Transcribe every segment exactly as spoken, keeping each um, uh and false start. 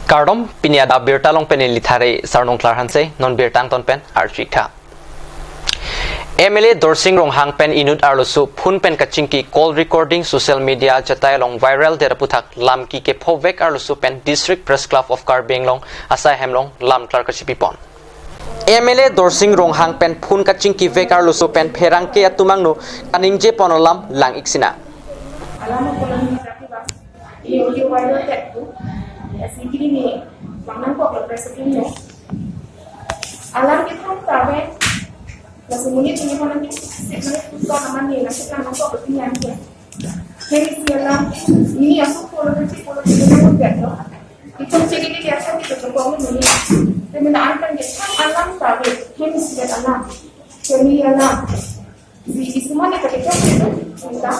Kardom, pini adap birta along pen neli Thare Sarnung Klar Hanse, non birta angton pen archik tha. M L A Dorsing Ronghang pen inut arloso phone pen kachingki call recording social media achatai along viral det aphuthak lamki kephovek arloso pen District Press Club of Karbi Anglong asai hem along lam klar kachipi pon. M L A Dorsing Ronghang pen phone kachingkivek arloso pen pherangke atum angno kaningje pon alam lang-ik sinang. Alam ako lang ni Jackie Bas. Ini audio viral tet tu. Ya, si kini ni, bang nangkok lo press ni. Alam kita tabe. Lasi monit ini mana ni, sik mana tu, naman ni, nasi lang nangkok lo pini ang ya. Heni si alam, ini asuk polo, henti polo, henti polo, henti polo. Itum chiri ni biasa kita jempol ni. Tapi na angkan dia, kan alam tabe, heni si alam. Heni alam. Di, di semua ni kami cakap itu, kita.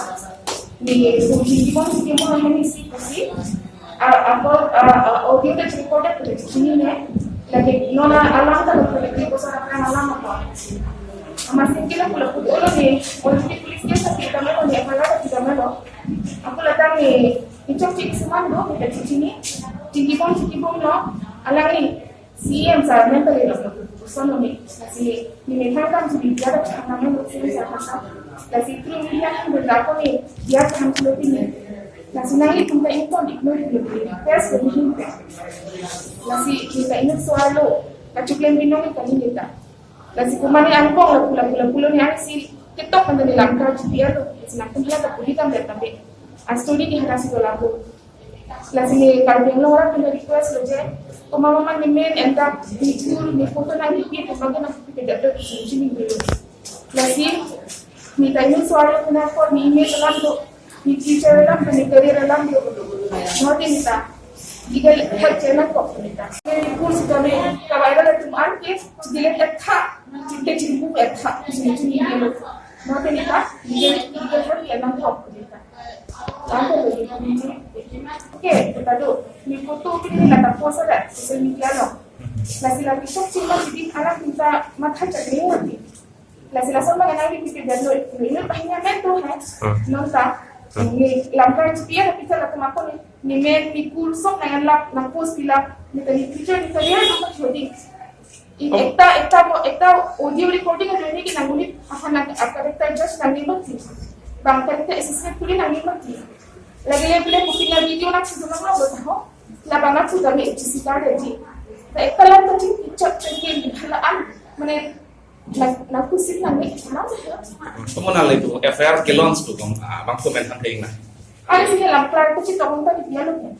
Ni, kunci di mana, di mana heni si, si. Ah, apa, ah, ah, audio dan recorder pada di sini ni. Lagi, nona alam tabe, pada di kosa akan alam apa. Masih kira pula putih ni, audio di polis dia sakit, kami ni, apa lagi kita melo. Ako datang ni, icok cik seman do, kita di sini. Cik ibong, cik ibong lo. Alang ni, C M sir, mental ni lo, puson ni. Lasi, ni methang kam si dia ada kami lo, C M sir kami. Lasi, through media kan berlaku ni, dia kami lo ni. Lasi, nangli tum ta ignore, ignore, ignore. Request ko ni. Lasi, kita ini soal lo, kachuklem binong ni kami kita. Lasi kumani angkong lapu lapu lapu lo ni ang si ketok kan ni lamkar G P R lo. Lasi nangtum hala kapuli tam dia tambe. Asturi ni hala si lo lapu. Lasi ni Karbi Anglong orang punya request lo je. Koma mama ni men enta ni tour ni photo nangkipi tu bagi nangkipi ke dapet sini sini dulu. Lasi ni ta ini soal lo kena kor ni email alam tu. Ni teacher alam tu, ni career alam tu. Nanti ni ta. Legal help channel kok ni ta. Ni course kami kawaida la tum an ke delete etha. Chinte chimpu etha. Sini sini dulu. Nanti ni ta. Legal, legal help channel kok ni ta. Nanti lagi ni. Oke, kita tu. Ni photo ni la ta post ada social media lo. Lasi lagi sok sima jadi anak kita matha cakri mati. Lasi lason bang nang di pipi dan lo, lo ini pahinya men tu hai. Hmm. Nonta, Hmm. Ni lamkar G P R kita latum ako ni, ni men, ni cool sok nang lap, nang post pilap, ni tadi teacher, ni tadi ada apa shooting. In Oh. Ekta, ekta mo, ekta audio recording ada ni kita ngulit, apa nang, apa character judge nang ni mati. Bang character assessment puli nang ni mati. Lagi lagi boleh booking lagi video nang sudah nang lo tahu. Labang nang sudah ni H C card aji. Ta ekta lam tadi teacher training di halaan, mana Nang, nang kusik nang ni, nang. Kamu nang itu F I R ke launch tu kong, ah, bang komen hang kaing na. Hari sini lamklar tu cita kong tadi dia lo.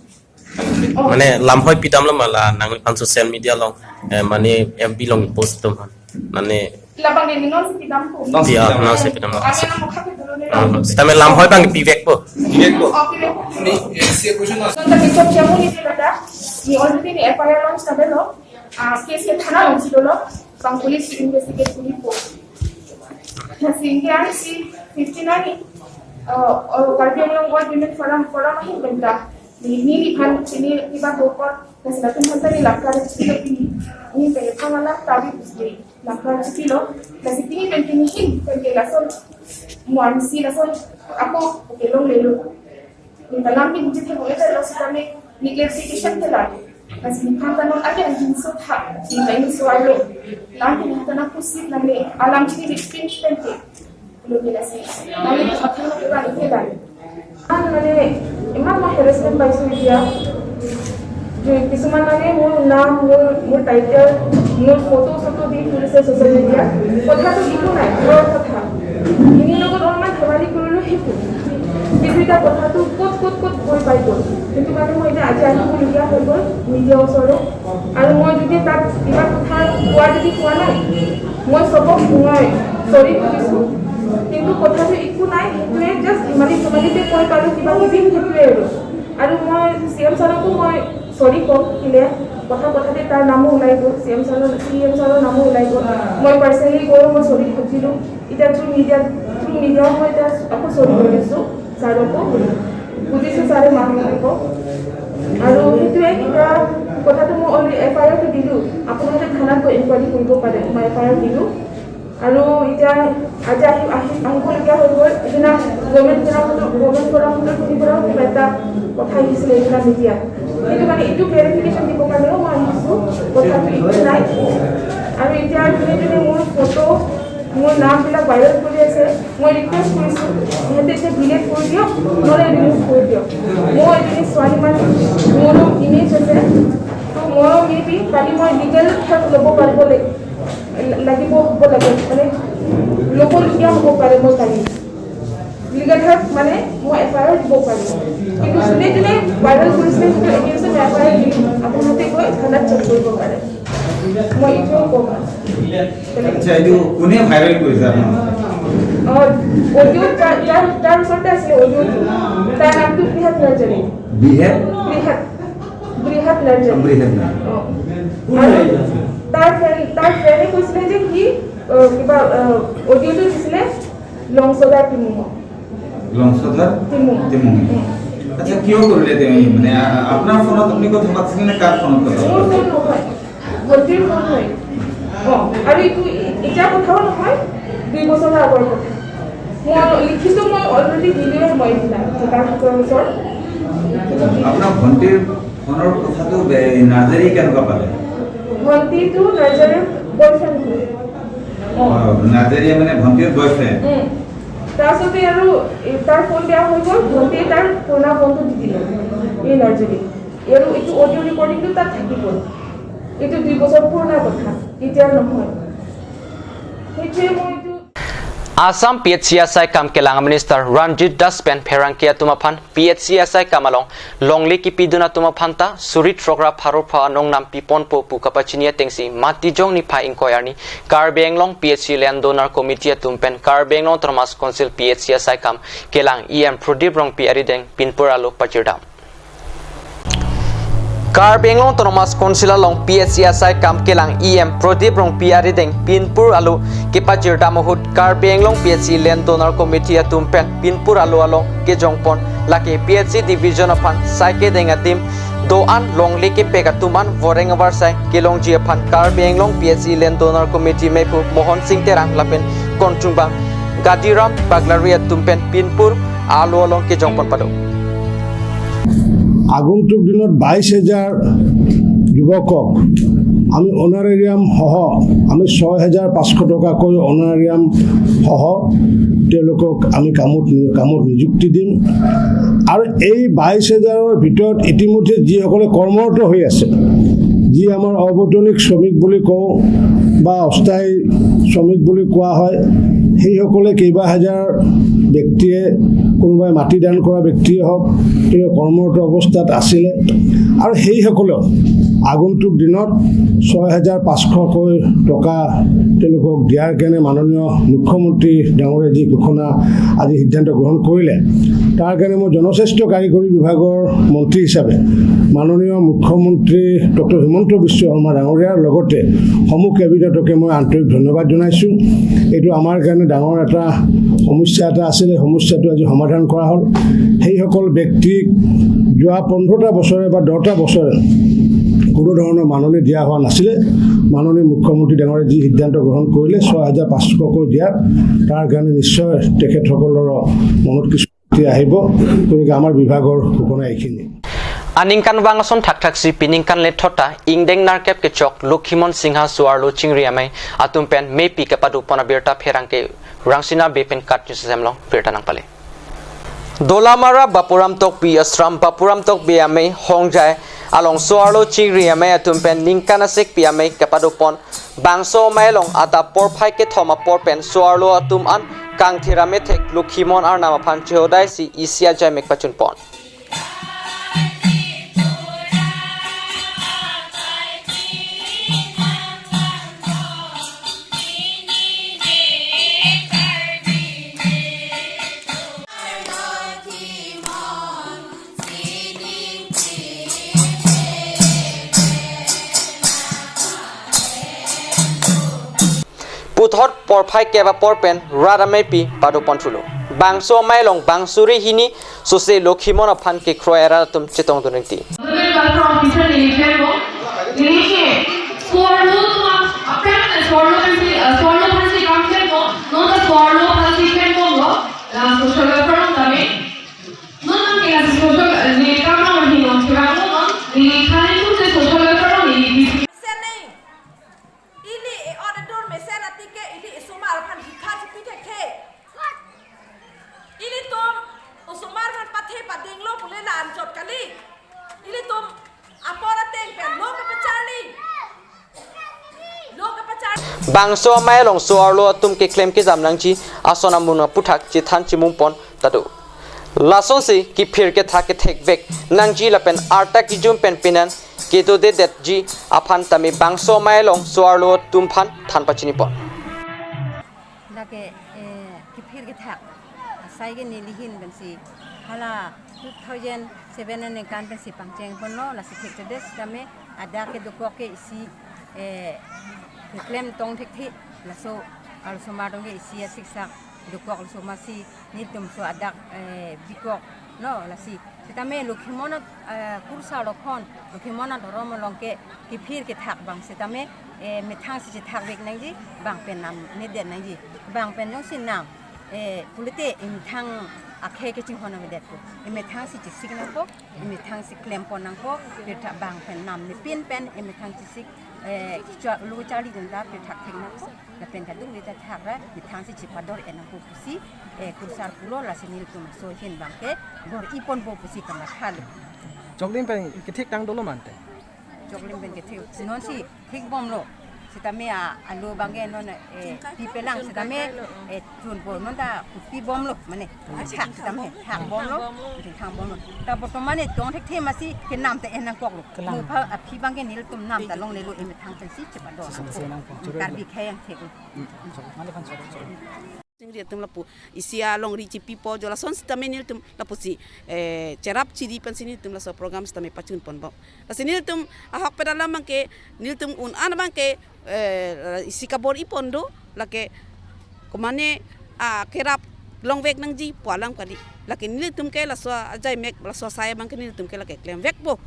Oh. Mane lamhoi pidam lo ma la nangliphan social media along, eh, mane F B along post atum aphan. Mane Labang ni non si pidam ko. Non si Dia, pidam. Non si pidam lo. Kami nang mukha ke dulu ni. Ah, sitame lamhoi bang pivek po. Pivek po. Oh, pivek po. Ni, eh, si question na. Nonta ke chok chamu ni lada. Ni already ni F I R launch tabe lo. Ah, case ke thana along si dolo, bang police investigate kuri po. Lasi ingke ang si fifty nine, uh, uh, Karbi Anglong All Women Forum, Forum ahin benda. Ni, ni, ni phan sini tiba bokor, lasi latum phan tadi lamkar chipilo pini. Ni pele phan alam tabi busli lamkar chipilo. Lasi pini pen pini hin, pen ke lason, muan si lason, ako, oke long lelo. Ni ta lam ni muji thek ule ta lo sitame ni clarification ke la. Lasi ni phan ta non ake anjing so tha. Ni ta ini soal lo. Lam ni ta na kusip lam ni alam chini di pin pen ke. Lo ke lasi. Lam ni ta phan lo ke la ke la. An mane iman ma harassment bai so dia. যে কিছুমান মানে মোৰ নাম, মোৰ, মোৰ টাইটেল, মোৰ ফটো চটো দি ফুৰিছে ছ'চিয়েল মিডিয়াত। কথাটো একো নাই, ঘৰৰ কথা। ইনিৰ লগত অলপমান ধেমালি কৰিলোঁ সেইটো। কিন্তু এতিয়া কথাটো ক'ত, ক'ত, ক'ত গৈ পাই গ'ল। সেইটো কাৰণে মই এতিয়া আজি আহিবলগীয়া হৈ গ'ল মিডিয়াৰ ওচৰত। আৰু মই যদি তাত কিবা কথা কোৱা যদি কোৱা নাই, মই চবক মই চৰি খুজিছোঁ। কিন্তু কথাটো একো নাই, সেইটোৱে জাষ্ট ধেমালি ধেমালিতে কৈ পালোঁ কিবা কিবি, সেইটোৱে আৰু। আৰু মই চি এম ছাৰকো মই চৰি কম, কেলে কথা কথাতে তাৰ নামো ওলাই গ'ল, চি এম ছাৰৰ, চি এম ছাৰৰ নামো ওলাই গ'ল। মই পাৰ্চনেলি গৈ মই চৰি খুজিলোঁ। এতিয়া থ্ৰু মিডিয়া, থ্ৰু মিডিয়াও মই এতিয়া আকৌ চৰি খুজিছোঁ ছাৰকো, বুজিছোঁ ছাৰে মাফ কৰিব। আৰু সেইটোৱে এতিয়া কথাটো মই অলৰেডি এফ আই আৰটো দিলোঁ, আপোনালোকে থানাত গৈ ইনকুৱাৰী কৰিব পাৰে, মই এফ আই আৰ দিলোঁ। আৰু এতিয়া আজি আহি, আহি, আহিবলগীয়া হৈ গ'ল। সেইদিনা গভৰ্ণমেণ্ট ফৰামতো, গভৰ্ণমেণ্ট ফৰামতো শুনি পৰাও কিবা এটা কথা আহিছিলে সেইদিনা মিডিয়াত। সেইটো কাৰণে এইটো ক্লেৰিফিকেশ্যন দিব কাৰণেও মই আহিছোঁ, কথাটো একো নাই। আৰু এতিয়া যোনে যোনে মোৰ ফটো, মোৰ নামবিলাক ভাইৰেল কৰি আছে, মই ৰিকুৱেষ্ট কৰিছোঁ, সিহঁতে এতিয়া ডিলিট কৰি দিয়ক, নহ'লে ৰিমুভ কৰি দিয়ক। মই এজনী ছোৱালী মানুহ, মোৰো ইমেজ আছে, তো ময়ো মেবি কালি মই লিগেল হেল্প ল'ব পাৰিব লাগ-, লাগিব, হ'ব লাগে, মানে ল'বলগীয়া হ'ব পাৰে মই কালি। লিগেল হেল্প মানে মই এফ আই আৰ দিব পাৰিম, কিন্তু যোনে যোনে ভাইৰেল কৰিছিলে সেইটো এগেইনষ্টত মই এফ আই আৰ দিম, আপোনালোকে গৈ থানাত চেক কৰিব পাৰে। মই এইটোৱে ক'ম। আচ্ছা, এইটো কোনে ভাইৰেল কৰিছে আপোনাৰ? অ, অডিঅ' যাৰ, যাৰ, যাৰ ওচৰতে আছিলে অডিঅ'টো, তাৰ নামটো বৃহৎ নাৰ্জাৰী। বৃহৎ? বৃহৎ, বৃহৎ নাৰ্জাৰী। বৃহৎ নাৰ্জাৰী। অ। আৰু তাৰ ফ্ৰেণ্ড, তাৰ ফ্ৰেণ্ডে কৈছিলে যে সি, অ, কিবা, অ, অডিঅ'টো দিছিলে লংচদাৰ টিমুঙক। লংচদাৰ টিমুং। টিমুং। উম। আচ্ছা, কিয় কৰিলে তেওঁ? মানে, আ-, আপোনাৰ ফোনত আপুনি কথা পাতিছিলে নে কাৰ ফোনত কথা মোৰ পাতিছিলে? ফোন নহয়, ভণ্টিৰ ফোন হয়। অ, আৰু এইটো ই-, এতিয়া কথাও নহয়, দুই বছৰৰ আগৰ কথা। মই লিখিছোঁ, মই অলৰেডি দিলোৱে মই এইবিলাক, তাৰ হাতৰ ওচৰত। আপোনাৰ ভণ্টিৰ ফোনৰ কথাটো বে-, নাৰ্জাৰী কেনেকুৱা পালে? ভণ্টিটো নাৰ্জাৰীৰ বয়ফ্ৰেণ্ড হয়। অ। অ, নাৰ্জাৰীয়ে মানে ভণ্টিৰ বয়ফ্ৰেণ্ড? উম। তাৰপিছতে আৰু, এ, তাৰ ফোন বেয়া হৈ গ'ল, ভণ্টিয়ে তাৰ পুৰণা ফোনটো দি দিলে এই নাৰ্জাৰীক। আৰু এইটো অডিঅ' ৰেকৰ্ডিংটো তাত থাকিবই। এইটো দুই বছৰ পুৰণা কথা, এতিয়াৰ নহয়। সেইটোৱে মই এইটো Assam P H E asai kam kelang a Minister Ranjit Das pen pherangke atum aphan P H E asai kam along longle kipidun atum aphan ta suri throk ra pharo pho anong nam piponpo pu kapachini atengsi Matijong niphai ingkoi arni Karbi Anglong P H E Land Donor Committee atum pen Karbi Anglong Autonomous Council P H E asai kam kelang E M Pradip Rongpi arideng pinpur alo pachirdam. Karbi Anglong Autonomous Council along P H E asai kam kelang E M Pradip Rongpi arideng pinpur alo kepachirdam ahut Karbi Anglong P H E Land Donor Committee atum pen pinpur alo along kejongpon, lake P H E division aphan sai kedeng adim do-an longle kepek atum an voreng avarsai kelongji aphan Karbi Anglong P H E Land Donor Committee mephu Mohon Sing Terang lapen konchungbang Gadiram Baglari atum pen pinpur alo along kejongpon pado. আগন্তুক দিনত বাইছ হাজাৰ যুৱকক আমি অনাৰেৰিয়াম সহ আমি ছয় হাজাৰ পাঁচশ টকাকৈ অনাৰেৰিয়াম সহ তেওঁলোকক আমি কামত নি-, কামত নিযুক্তি দিম। আৰু এই বাইছ হাজাৰৰ ভিতৰত ইতিমধ্যে যিসকলে কৰ্মৰত হৈ আছে, যি আমাৰ অবৈতনিক শ্ৰমিক বুলি কওঁ বা অস্থায়ী শ্ৰমিক বুলি কোৱা হয়, সেইসকলে কেইবা হাজাৰ ব্যক্তিয়ে, কোনোবাই মাটি দান কৰা ব্যক্তিয়ে হওক, তেওঁ কৰ্মৰত অৱস্থাত আছিলে। আৰু সেইসকলেও আগন্তুক দিনত ছয় হাজাৰ পাঁচশকৈ টকা তেওঁলোকক দিয়াৰ কাৰণে মাননীয় মুখ্যমন্ত্ৰী ডাঙৰীয়া যি ঘোষণা, আজি সিদ্ধান্ত গ্ৰহণ কৰিলে, তাৰ কাৰণে মই জনস্বাস্থ্য কাৰিকৰী বিভাগৰ মন্ত্ৰী হিচাপে মাননীয় মুখ্যমন্ত্ৰী ডক্টৰ হিমন্ত বিশ্ব শৰ্মা ডাঙৰীয়াৰ লগতে সমূহ কেবিনেটকে মই আন্তৰিক ধন্যবাদ জনাইছোঁ। এইটো আমাৰ কাৰণে ডাঙৰ এটা সমস্যা এটা আছিলে, সমস্যাটো আজি সমাধান কৰা হ'ল। সেইসকল ব্যক্তিক যোৱা পোন্ধৰটা বছৰে বা দহটা বছৰে কোনো ধৰণৰ মাননি দিয়া হোৱা নাছিলে। মাননীয় মুখ্যমন্ত্ৰী ডাঙৰীয়াই যি সিদ্ধান্ত গ্ৰহণ কৰিলে ছয় হাজাৰ পাঁচশকৈ দিয়াৰ, তাৰ কাৰণে নিশ্চয় তেখেতসকলৰ মনত কিছু শক্তি আহিব। গতিকে আমাৰ বিভাগৰ ঘোষণা এইখিনি। Aningkanvang ason thakthak si piningkan lethot ta ingdeng nerkep kechok Lokhimon Singha so-arlo chingri amei atum pen mepi kepadopon abirta pherangke Rangsina Bey pen kat news asem along birta nangpale. Dolamara Bapuram Tokbi ashram Bapuram Tokbi amei hongjai along so-arlo chingri amei atum pen ningkan asekpi amei kepadopon. Bangso amei along adap porphai kethom apor pen so-arlo atum an kangthir amethek Lokhimon arnam aphan chehodai si isi ajaimek pachunpon. Puthot porphai kep apor pen rat ameipi padopon thulo. Bangso amei along bangsuri hini sose Lokhimon aphan kekroi arat atum chetongdun ringti. Honorable welfare officer neli klemlo, neli ke so-arlo atum aphan, aphrang so-arlo aphansi, eh, so-arlo aphansi kam klemlo, non ta so-arlo aphansi klemlo, eh, social welfare along tame. Non non ke la social, eh, ne kam along ahin non klemlo non. Bangso amei along so-arlo atum keklem kejam nangji ason amun aphuthak chethan chimum pon ta do. Lasonsi kephir kethak kethekvek nangji lapen arta kejum pen penan kedodedetji aphan tame bangso amei along so-arlo atum aphan than pachini pon. Lake, eh, kephir kethak asai ke neli ahin pensi hala two thousand seven aningkan pensi pangcheng ponlo, lasi thekthedet tame adak ke dokok ke isi, eh, keklem tong thekthe, laso arlosomar atum ke isi asiksak dokok, laso amatsi nelitum so adak, eh, bikoklo, lasi. Sitame Lokhimon, eh, kurusar lokhon, Lokhimon adhorom along ke kephir kethak abang sitame, eh, methangsi chethakvek nangji, bang pen namnedet nangji, bang pen jongsi nang, eh, pulote emethang akhei kachinghon nangvedetpo, emethangsi chesik nangpo, emethangsi klem pon nangpo, pirtha bang pen namnepin pen emethang chesik, eh, cha-, lo charli dun ta pirtha thek nangpo. Lapen kadokave ta thakra methangsi chepador-et nangpo pusi, eh, kurusar pulo, lasi nelitum so ahin abang ke bor-i ponpo pusi kamatha lo. Choklim pen kethik tang dolo mante. Choklim pen kethik nonsi thik bomlo. Sitame a, alo abang ke non, eh, pipelang sitame, eh, chunpo non ta pipebomlo mane. Thak sitame thak bomlo. Thak bomlo. Ta bortoman e tong thekthe amatsi kenam ta en nangkoklo. Kenam. Mupha aphi abang ke nelitum nam ta longlelo, emethang pensi chepador nangpo. Chepador nangpo. Karbi akhei angthek. Chingri atum lapu isi alongri chipipo, jo lason sitame nelitum lapusi, eh, cherap chiri pensi nelitum laso program sitame pachun ponbom. Lasi nelitum ahok pen alam abang ke, nelitum un-an abang ke, eh, isi kabor-i pon do, lake komane, ah, kerap longvek nangji pu alam kali. Lake nelitum ke laso ajai mek, laso asai abang ke nelitum ke lake klemvekpo.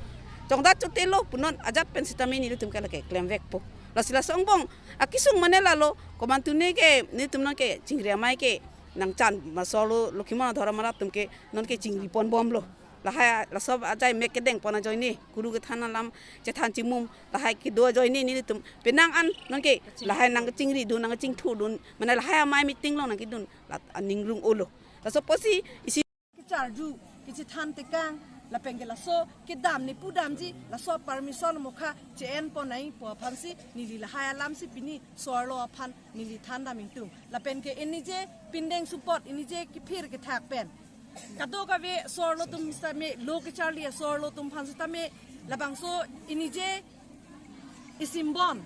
Chongdat chotelo punon ajat pen sitame nelitum ke lake klemvekpo. Lasi laso angbong akesung mane lalo, komantu ne ke nelitum non ke chingri amei ke nangchan ma so-arlo Lokhimon adhorom arat atum ke non ke chingri ponbomlo. Lahai laso ajai mek kedeng pon ajoine, kuru kethan alam chethan chimum lahai kedo ajoine nelitum penang an non ke lahai nangchingri dun, nangchingthu dun, mane lahai amei meeting along nangkedun, la aning rung-olo. Laso apotsi isi kecharju, kechethan tekang, lapen ke laso kedam ne pudamji, laso permission mokha che-en pon nangpo aphansi neli lahai alamsi pini so-arlo aphan neli thandam ingtung. Lapen ke inije pindeng support, inije kephir kethak pen kadokave so-arlo atum sitame, lo kecharli so-arlo atum aphan sitame, labangso inije isimbon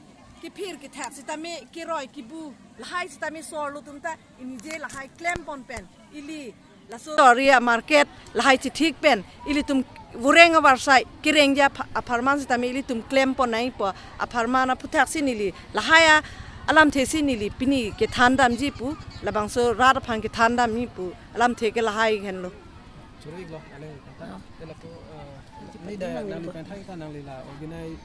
kephir kethak sitame keroi kebu lahai sitame so-arlo atum ta inije lahai klem pon pen ili laso area market lahai chethik pen ilitum vureng avarsai kerengji apha-, apharman sitame ilitum klem pon nangpo, apharman aphuthaksi neli lahai alamthesi neli pini kethandamji pu, labangso rat aphan kethandamji pu alamthe ke lahai henlo. Choro-iklo, ale, kanta. Oh. Te lapu, eh, ne dak nangli phan thai ta nangli la organize,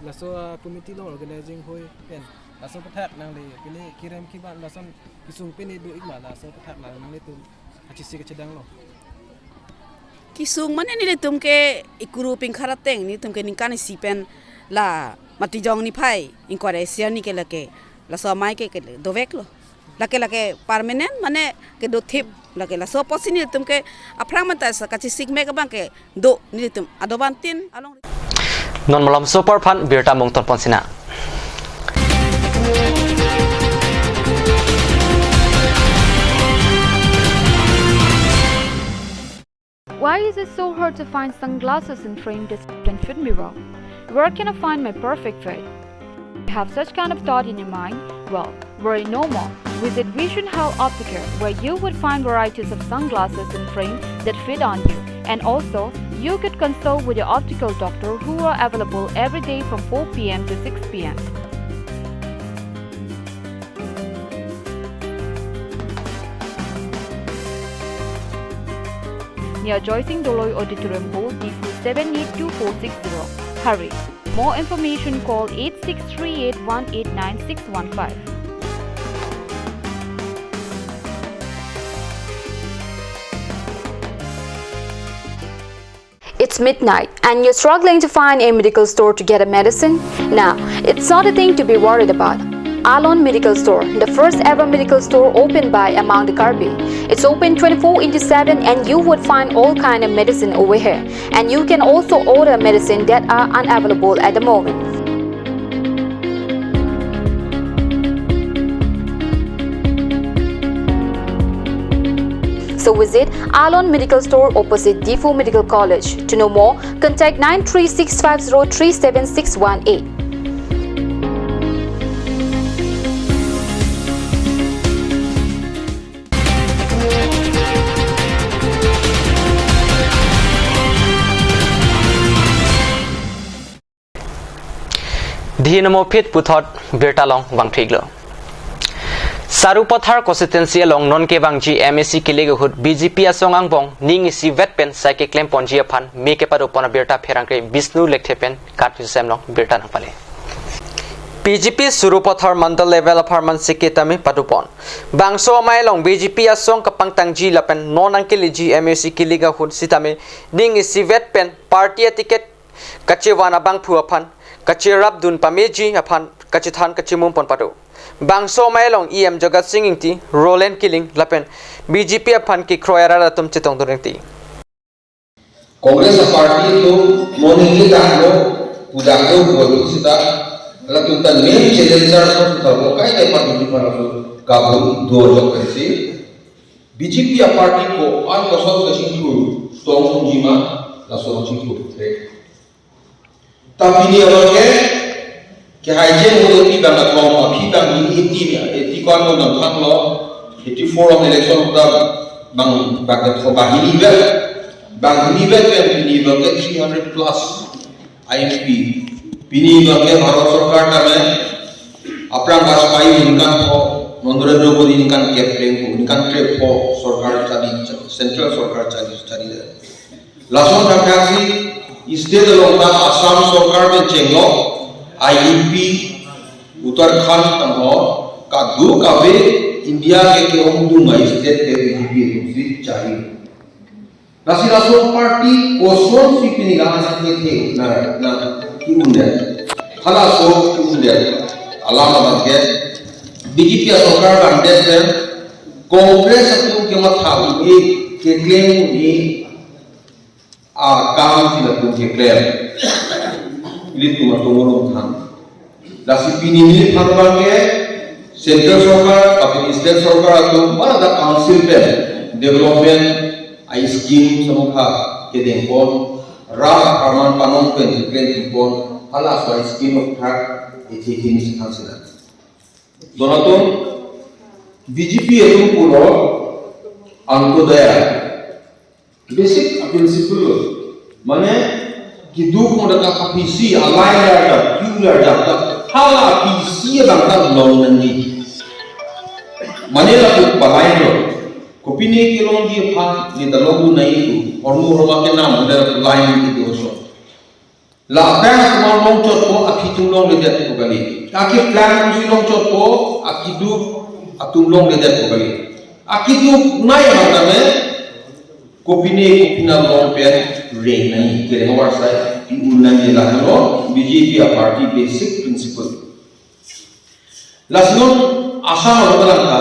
laso, eh, committee along organizing hoi pen. Laso aputhak nangli pini kerem keban lason kesung pini do-ik ma, laso aputhak nanglitum kachesik kachedanglo. Kesung mane nelitum ke ikuru pingkhar ateng, nelitum ke ningkan isi pen la Matijong niphai ingkoi ra isi arni ke lake laso amei ke, ke doveklo. Lake, lake permanent mane kedothip, lake laso apotsi nelitum ke aphrang manta sa kachesik mek abang ke do nelitum adovantin along. Non malom super phan birta mungton pon sinang. Why is it so hard to find sunglasses and frame that can fit me well? Where can I find my perfect fit? You have such kind of thought in your mind? Well, worry no more. Visit Vision Health Optical, where you would find varieties of sunglasses and frame that fit on you. And also, you could consult with your optical doctor who are available every day from four p m to six p m. Near Joysing Doloi Auditorium, Bhopal, D P seven eight two four six zero. Hurry! More information, call eight six three eight one eight nine six one five. It's midnight and you're struggling to find a medical store to get a medicine? Now, it's not a thing to be worried about. Alon Medical Store, the first ever medical store opened by among the Karbi. It's open twenty-four into seven and you would find all kind of medicine over here. And you can also order medicine that are unavailable at the moment. Visit Alon Medical Store opposite Diphu Medical College. To know more, contact nine three six five zero three seven six one eight. Dei, namo phit puthot birta along vangthu-iklo. Sarupathar constituency along non kevangji M A C kilik ahut B J P asong angbong ning isivet pen sai keklem ponji aphan me kepado pon abirta pherangke Bishnu Lekthe pen Karpi Sosai Amei along birta nangpale. B J P Sarupathar mandal level apharman si ketame pado pon. Bangso amei along B J P asong kapangtangji lapen non nangkeleji M A C kilik ahut sitame ning isivet pen party aticket kachevan abangphu aphan kacherapdun pameji aphan kachethan kachemum pon pado. Bangso amei along E M Jagat Sing Engti, Roland Killing lapen B J P aphan kekroi arat atum chetongdun rengti. Congress a party atum moning le daklo, pudaklo, buat sita, latum ta main challenger atum ta lo kai kai party atum aphan kabun do jok pensi. B J P a party ko-an koson kachingthur tong unjima laso chingthur the. Ta pini abang ke, ke hai je mo de pi bang aklong, aphi bang hini eighty, eighty ko-an mo nang thang lo, eighty-four along election ta bang, bang ke tho bang hini bet, bang hini bet ke pini abang ke three hundred plus I M P. Pini abang ke Bharat Sarkar tame, aphrang Vajpayee ningkan pho, Narendra Modi ningkan kep reng pho, ningkan krepho Sarkar chari, Central Sarkar chari, chari. Lason thakthak si state along ta Assam Sarkar pen chenglo, I U P, Uttarakhand tangho, kadokave India ke ke-ongdung a-state ke B J P atum si chari. Lasi laso party koson si pini la anak kethe na, na ki-un det. Halaso ki-un det. Alam abang ke B J P a-sarkar bang det pen Congress atum kematha un-e, keklem un-e akam si latum keklem. Ilitum atum along than. Lasi pini neli aphan abang ke Central Sarkar, lapen State Sarkar atum, mana ta council pen development a-scheme samukha kedeng pon, rat apharman panon pen keklem pon, halaso a-scheme aphuthak ithi hini si than sila. Donatum B J P atum pulo Antyodaya. Basic a-principle lo. Mane keduk mo dak aphi si alai lar dak, piu lar dak, hala aphi si abang ta long nangji. Mane lapu balai lo. Kopine kelongji aphan ne ta longdun nangji pu. Hormu horma kenam mo dak line ke doso. La abang atum along chotpo aphi atum longledet ko kali. Akeplang atum si longchotpo, akeduk atum longledet ko kali. Akeduk nai matame kopine kopine along pen reng nangji, kereng avarsai pi-un nangji, lahelo B J P a-party basic principle. Lasi non Assam along langka,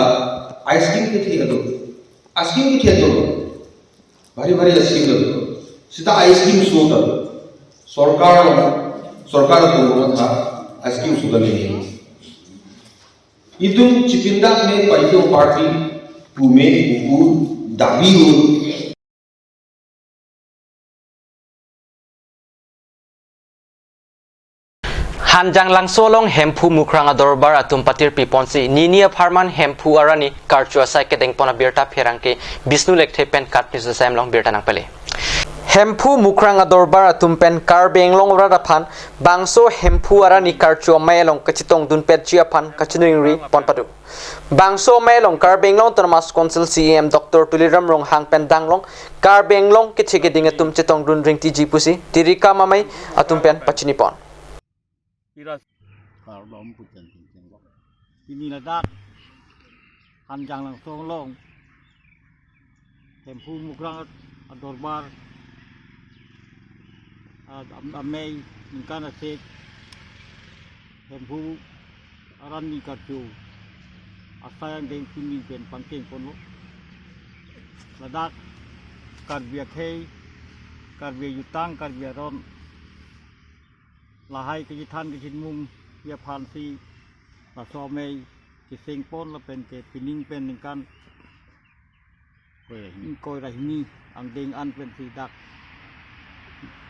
a-scheme kethe do. A-scheme kethe do. Bhari bhari a-scheme do. Sita a-scheme so ta. Sarkar, sarkar atum matha a-scheme so ta neli. Itum chipindak me paitum party pume pupu dabi un. Hanjanglangso along Hemphu Mukrang adorbar atum patirpi ponsi nini apharman Hemphu arani karcho asai kedeng pon abirta pherangke Bishnu Lekthe pen Karpi Sosai Amei along birta nangpale. Hemphu Mukrang adorbar atum pen Karbi Anglong arat aphan bangso Hemphu arani karcho amei along kachetongdun petji aphan kachiningri pon pado. Bangso amei along Karbi Anglong Autonomous Council C E M Doctor Tuliram Ronghang pen danglong Karbi Anglong kethe keding atum chetongdun rengtiji pusi tirika mamai atum pen pachini pon. Pira kardom puchen puchen lo. Pini ladak Hanjanglangso along Hemphu Mukrang adorbar, a-, am-, amei ningkan asek Hemphu arani karcho asai angdeng pini pen pangkeng ponlo. Ladak Karbi akhei, Karbi ajutang, Karbi aron lahai kachethan kachinmumji aphansi laso amei keseng pon lapen ke pining pen ningkan Ingkoi ra hini angdeng an pensi dak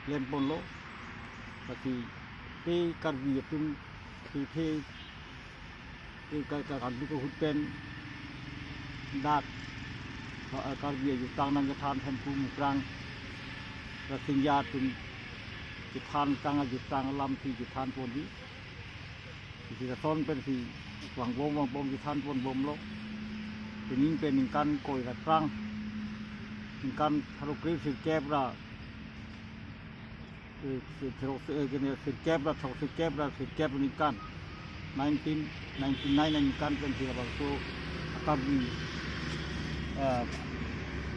klem ponlo. Lasi te Karbi atum te te te ka ka kanduk ahut pen dak, eh, Karbi ajutang nangkethan Hemphu Mukrang Rasinja atum kethan tang ajutang alamsi kethan ponji. Isi lason pensi vangbom vangbom kethan ponbomlo. Pining pen ningkan ingkoi ra thrang, ningkan throkkre sirkep ra, eh, si-, throk si-, eh, kene sirkep ra, throk sirkep ra, sirkep ningkan. Nineteen ninety-nine aningkan pensi labangso a-Karbi, eh,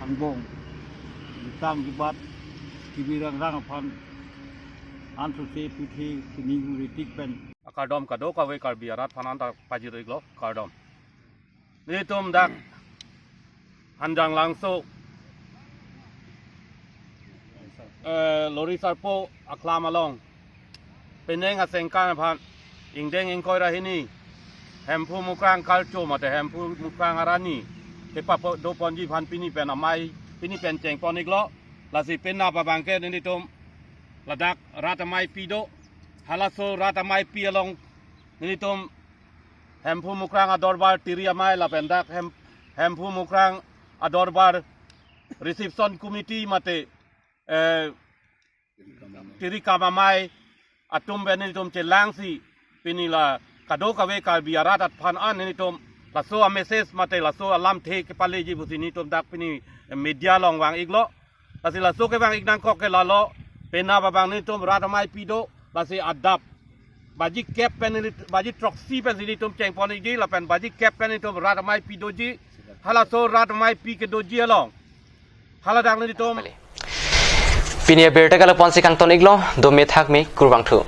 angbong jutang jubat kebi rangrang aphan ansose puthe sining uritik pen akardom kadokave Karbi arat aphan anta pajir-iklo, kardom. Nelitum dak Hanjanglangso, eh, Lorisarpo aklam along penang asengkan aphan ingdeng ingkoi ra hini Hemphu Mukrang culture mate Hemphu Mukrang arani kepapo do ponji aphan pini pen amei, pini pen cheng pon-iklo. Lasi penap abangke nelitum ladak rat ameipi do. Halaso rat ameipi along nelitum Hemphu Mukrang adorbar tiri amei lapen dak Hem-, Hemphu Mukrang adorbar reception committee mate, eh, tiri kam amei atum pen nelitum chelangsi pini la kadokave Karbi arat aphan an nelitum laso a-message mate laso alamthe kepaleji pusi nelitum dak pini media along vang-iklo. Lasi laso kevang-ik nangkok ke lalo, penap abang nelitum rat ameipi do, lasi adap baji kep pen neli, baji throksi pensi nelitum cheng pon-ikji, lapen baji kep pen nelitum rat ameipi doji. Halaso rat ameipi kedoji along haladak nelitum. Pini abirta ke lapu-ansi kangton-iklo, dome thakme, kurvangthu.